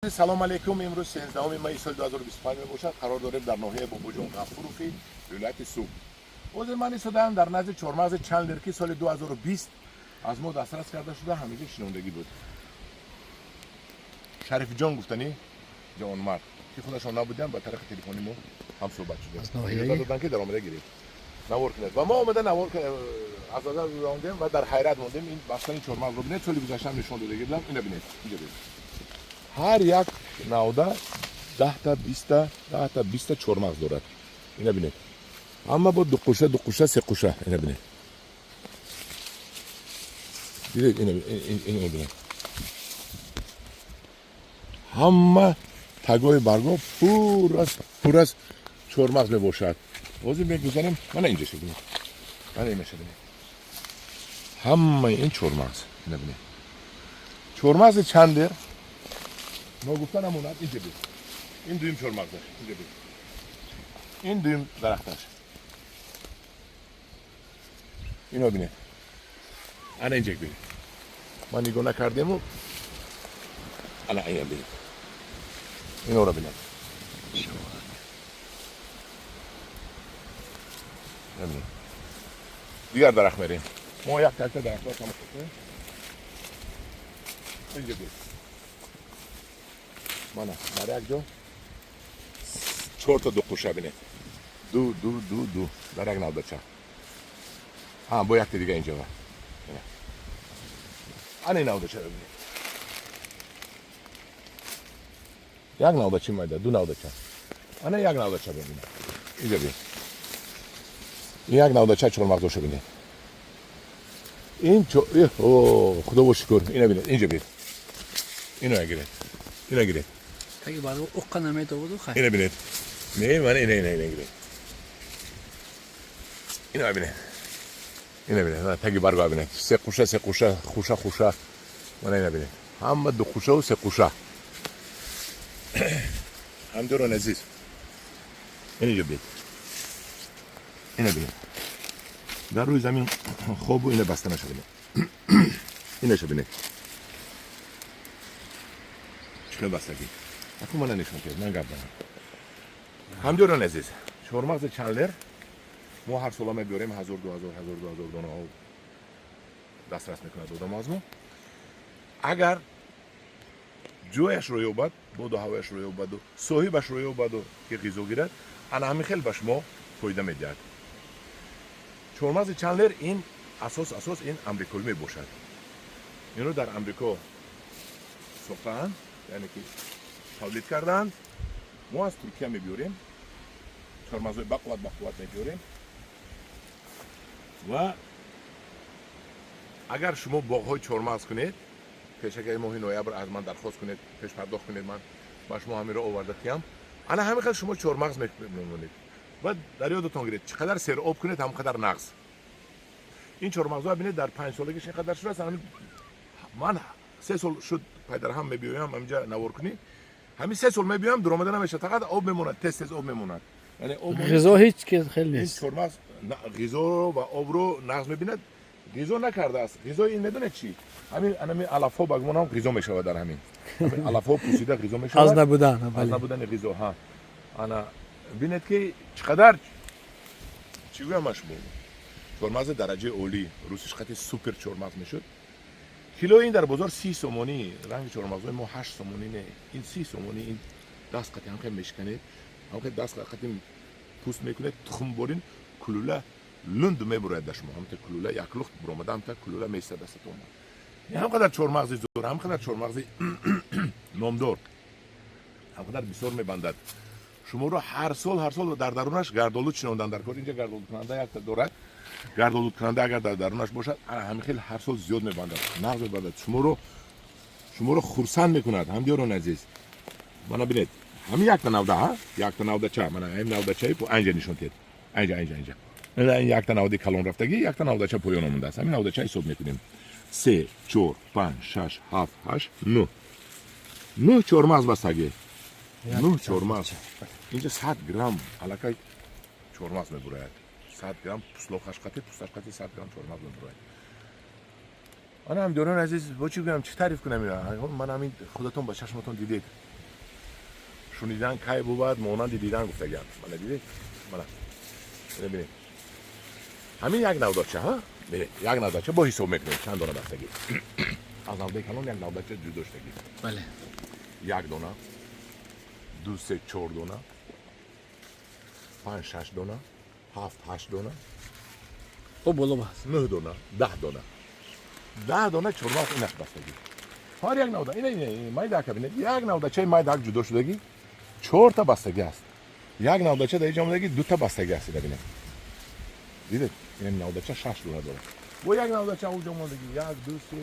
Салом алейкум. Имрӯз 13 майи соли 2025 мебошад. Қарор дорем дар ноҳияи Бобоҷон Ғафурови вилояти Суғд. Ҳозир ман истодаам дар назди чормағзи Чандлер, ки соли 2020 аз мо дастрас карда шуда, ҳамеша шинондагӣ буд. Шарифҷон гуфтанӣ ҷавонмард, ки худашон набуданд, ба тариқи телефони мо ҳам суҳбат шудем. Аз ноҳияи? Иҷоза доданд, ки даромада гиред, навор кунед, ва мо омада навор аз назар гузарондем ва дар ҳайрат мондем. Ин бастани чормағзро бинед. Соли гузаштаам нишон дода гирдам. Ина бинед, инҷа бинед, ҳар як навда 10-та, 20-та, 10-та, 20-та чормағз дорад. Ина бинед, ҳама бо дуқуша, дуқуша, сеқуша. Ина бинед, дидед? Ина бинед, ҳама тагои барго пур аз чормағз мебошад. Ҳозир мегузарем, мана инҷа бинед, мана инаша бинед, ҳамаи ин чормағз. Ина бинед, чормағзи Чандлер ногуфта намонад. Инҷа бин, ин дуюм чормағзаш. Инҷа бин, ин дуюм дарахташ. Ино бинед, ана инҷа бинед. Ман нигоҳ накардему, ана ина бинед, иноро бинед. Ина бинед. Дигар дарахт мерем. Мо як якта дарахтҳо тамошо кунем. Инҷа бин, мана дар як ҷо чорта дуқуша бинед, ду, ду, ду, ду дар як навдача. А бо якта дига инҷа ва ана ин навдачаро бинед. Як навдачи майда, ду навдача, ана як навдача бибинед. Инҷа бин, ин як навдача чормағзоша бинед. Ин о, худо шукр. Ина бинед, инҷа бин, ино гиред, ина гиред. Таги барго уққа наметобуду хай. Ина бинед, не, мана ина, ина, ина гиред, ина бинед, ина бинед, мана таги барго бинед, се қуша, се қуша, хуша, хуша. Мана ина бинед, ҳама ду қушаву се қуша. Ҳамдиёрон азиз, ина бинед, ина бинед, дар рӯи замин хобу ина баста наша бинед, инаша бинед, чӣ хел бастагӣ. Аку мана нишон кед, ман гап занам. Ҳамдиёрон азиз, чормағзи Чандлер мо ҳар сола мебиёрем, 1000, 2000, 1000, 2000 донаҳо дастрас мекунад одам аз мо. Агар ҷояшро ёбад, боду ҳавояшро ёбаду соҳибашро ёбаду ки ғизо гирад, ана ҳамин хел ба шумо фоида медиҳад. Чормағзи Чандлер ин асос ин амрикоӣ мебошад. Инро дар Амрико сохтаанд, яъне ки тавлид кардаанд. Мо аз Туркия мебиёрем, чормағзҳои бақувват, бақувват мебиёрем. Ва агар шумо боғҳои чормағз кунед, пешакаи моҳи ноябр аз ман дархост кунед, пешпардохт кунед, ман ба шумо ҳаминро оварда тиям. Ана ҳамин хел шумо чормағз мемонед. Ва дар ёдатон гиред, чӣ қадар сероб кунед, ҳамон қадар нағз. Ин чормағзҳо бинед, дар 5 солагиш ин қадар шудааст. Ҳамин ман 3 сол шуд пайдарҳам мебиёям ҳаминҷа наворкунӣ. Ҳамин 3 сол мебиёям, дуромада намешавад, фақат об мемонад, тез тез об мемонад, яъне об монад. Ғизо ҳеҷ ки хел Ин нест. чормағз ғизоро ва обро нағз мебинад, ғизо накардааст. Ғизои ин медонед чӣ? Ҳамин анами алафҳо, ба гумонам, ғизо мешавад. Дар ҳамин алафҳо пусида ғизо мешавад. Аз набудан. Аз Бале. набудани ғизо. Ҳа, ана бинед, ки чӣ қадар, чӣ гӯям, шумо, чормағзи дараҷаи олӣ, русиш қати супер чормағз мешуд. Килои ин дар бозор 30 сомонӣ. Ранги чормағзҳои мо 8 сомонӣ не, ин 30 сомонӣ. Ин даст қати ҳамхел мешиканед, ҳамхел даст қати пӯст мекунед, тухм борин, кулула лунд мебурояд дар шумо. Ҳамта кулула як лухт буромада, ҳамта кулула меистад дастатон. Ҳам қадар чормағзи зур, ҳам қадар чормағзи номдор, ҳам қадар бисёр мебандад шуморо ҳар сол, ҳар сол. Дар дарунаш гардолуд шинондан дар кор. Инҷа гардолудкунанда якта дорад. Гардолудкунанда агар дар дарунаш бошад, ана ҳамин хел ҳар сол зиёд мебандад, нағз мебандад, шуморо хурсанд мекунад. Ҳамдиёрони азиз, мана бинед, ҳамин якта навда, ҳа, якта навдача, мана ҳамин навдачаи анҷа нишон диҳед, анҷа, анҷа, анҷа. Ина ин якта навдаи калон рафтагӣ, якта навдача поён омондааст. Ҳамин навдача ҳисоб мекунем: се, чор, панҷ, шаш, ҳафт, ҳашт, нӯҳ, нӯҳ чормағз бастагӣ, нӯҳ чормағз. Инҷа 100 грамм аллакай чормағз мебурояд. 100 грамм пуслоқаш қати, пӯсташ қати 100 грамм чормағз мебурояд. Ана, ҳамдиёрони азиз, бо чӣ гӯям, чӣ таъриф кунам ина? Ман ҳамин худатон ба чашматон дидед. Шунидан кай бувад, монанди дидан гуфтагиам. Мана, дидед, мана, ина бинед, ҳамин як навдача, ҳа, бинед, як навдача бо ҳисоб мекунем, чанд дона бастагӣ. Аз навдаи калон як навдача ҷудо шудагӣ. Як дона, ду, се, чор дона, панҷ, шаш дона, ҳафт, ҳашт дона. О, боло бас. Нӯҳ дона, 10 дона, 10 дона чормағз инаш бастагӣ. Ҳар як навда, ина майдака бинед, як навдачаи майдак ҷудо шудагӣ, чорта бастагӣ аст. Як навдача дар иҷа омадагӣ, дута бастагӣ аст. Ина бинед, дидед, ина навдача шаш дона дорад. Бо як навдача уҷа омадагӣ, як, ду, се.